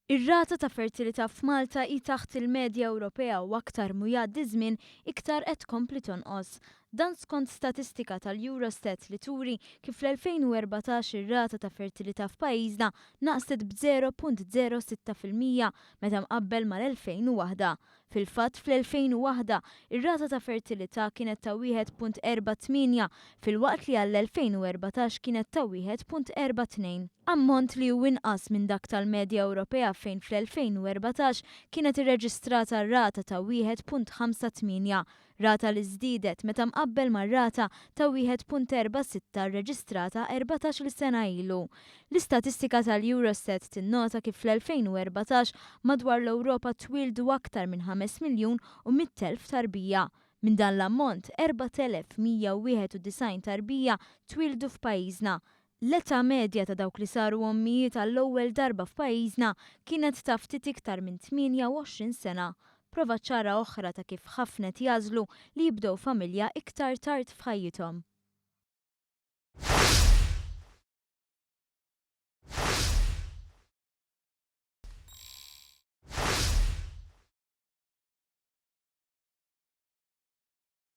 Ir-rata ta' fertilità f'Malta hi taħt il-medja Ewropea u aktar mu jgħaddi żmien iktar qed tkompli tonqos. Dan skont statistika tal-Eurostat li turi kif fl-2014 ir-rata ta' fertilità f'pajjiżna naqset b'0.06% meta mqabbel mal-2001. Fil-fatt, fl-2001 ir-rata ta' fertilità kienet ta' 1.48 filwaqt li għall-2014 kienet ta' 1.42. Ammont li hu inqas minn dak tal-medja Ewropea fejn fl-2014 kienet irreġistrata rata ta' 1.58, rata li żdiedet meta mqabbel mar-rata ta' 1.46 rreġistrata 14-il sena ilu. L-istatistika tal-Eurostat tinnota kif fl-2014 madwar l-Ewropa twieldu aktar minn 5 miljun u 100,000 tarbija. Minn dan l-ammont, 4,191 tarbija twieldu f'pajjiżna. L-età medja ta' dawk li saru ommijiet għall-ewwel darba f'pajjiżna kienet ta' ftit iktar minn 28 sena. Prova ċara oħra ta' kif ħafna qed jagħżlu li jibdew familja iktar tard f'ħajjithom.